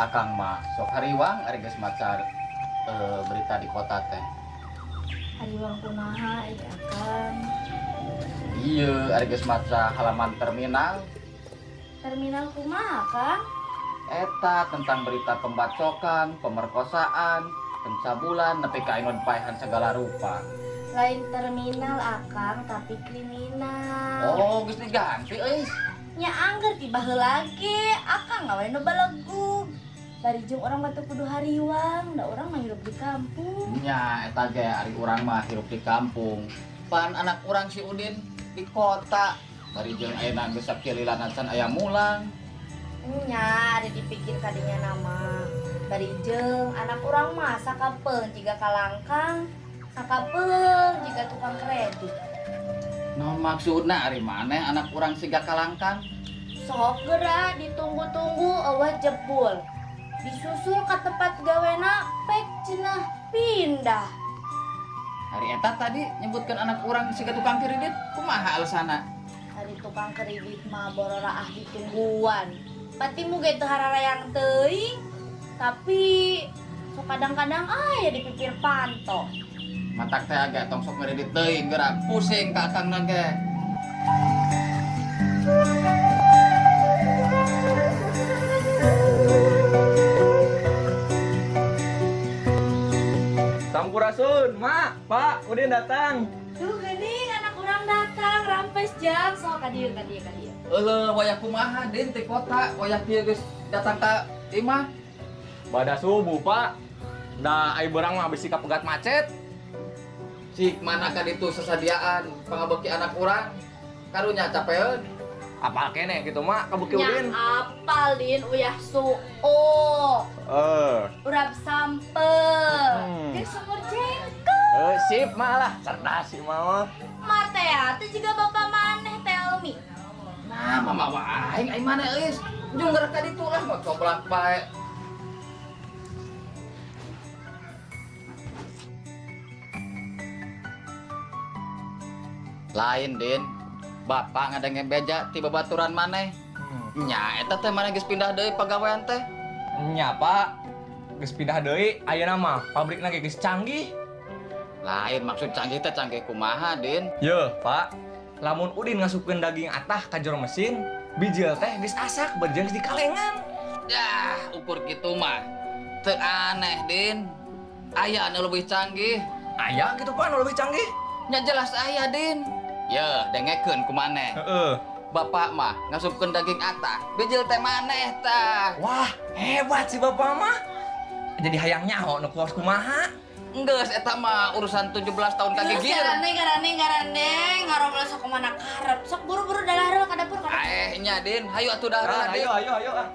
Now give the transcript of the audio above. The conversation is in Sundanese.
Akang mah sok hariwang ari geus maca berita di kota teh. Hariwang kumaha ieu Akang? Iya, ari geus maca halaman terminal. Terminal kumaha, Kang? Eta tentang berita pembacokan, pemerkosaan, pencabulan, nepi ka anu paehan segala rupa. Lain terminal Akang, tapi kriminal. Oh, geus diganti euy. Nya angger ti baheula ge, Akang gawe nu balegug. Bari jeung urang mah teu kudu hariwang, da urang mah hirup di kampung. Nya eta ge ari urang mah hirup di kampung. Pan anak urang si Udin di kota. Bari jeung ayeuna geus sakililan can aya mulang. Nya ari dipikir kadinya nama. Bari jeung anak urang mah sakapeung jiga kalangkang, sakapeung jiga tukang kredit. Naon maksudna ari maneh anak urang siga kalangkang? Sok geura ditunggu-tunggu eueuh jebul. Disusul ka tempat gawena pek cenah pindah. Hari eta tadi nyebutkan anak urang siga tukang kredit, kumaha alasana? Hari tukang kredit mah bororaah ditungguan. Patimu ge teu hararayang teuing. Tapi sok kadang-kadang aya dipikir panto. Matak teh agak tong sok ngredit teuing geura pusing ka akangna ge. Sampurasun, Mak, Pak, Udin datang. Duh geuning anak urang datang, rampes jam sok ka dieu ka dieu ka dieu. Euleuh wayah kumaha Din ti kota, wayah kieu geus datang ka imah. Bada subuh, Pak. Da ai beurang mah bisi kapegat macet. Cik mana ka ditu sasadiaan pangabeuki anak urang. Karunya capeun. Apal keneh gitu Mak, kabeuki Udin. Nya apal Din uyah suo. Urap sampeu. Jeung sumur jengkol. Sip Mak lah, cerdas si Mak mah. Ma teh teh jiga bapak maneh teh Elmi. Nah, mama wae aing ai maneh euy. Jeung geura ka ditu lah mah coblak bae. Lain Din, bapak ngadenge beja ti babaturan maneh. Nya eta teh maneh geus pindah deui pagawean teh. Nya Pak, geus pindah deui ayeuna mah pabrikna ge geus canggih. Lain maksud canggih teh canggih kumaha Din? Yeuh Pak, lamun Udin ngasupkeun daging atah ka jero mesin, bijil teh geus asak berjeung geus dikalengan. Dah, ukur kitu mah teu aneh Din. Aya anu leuwih canggih. Aya kitu Pak anu leuwih canggih? Nya jelas aya Din. Yeuh, dengekeun ku maneh. Heeh. Bapak mah ngasupkeun daging atah, bijil teh maneh tah. Wah, hebat si bapak mah. Jadi hayang nyaho nu kuas kumaha. Enggeus eta mah urusan 17 tahun ka gigir. Garandeng, ngarobrol sok kumaha karep. Sok buru-buru dalah heula ka dapur ka dapur. Nya Din, hayu atuh dahar heula Din. Ayo ayo ayo ah.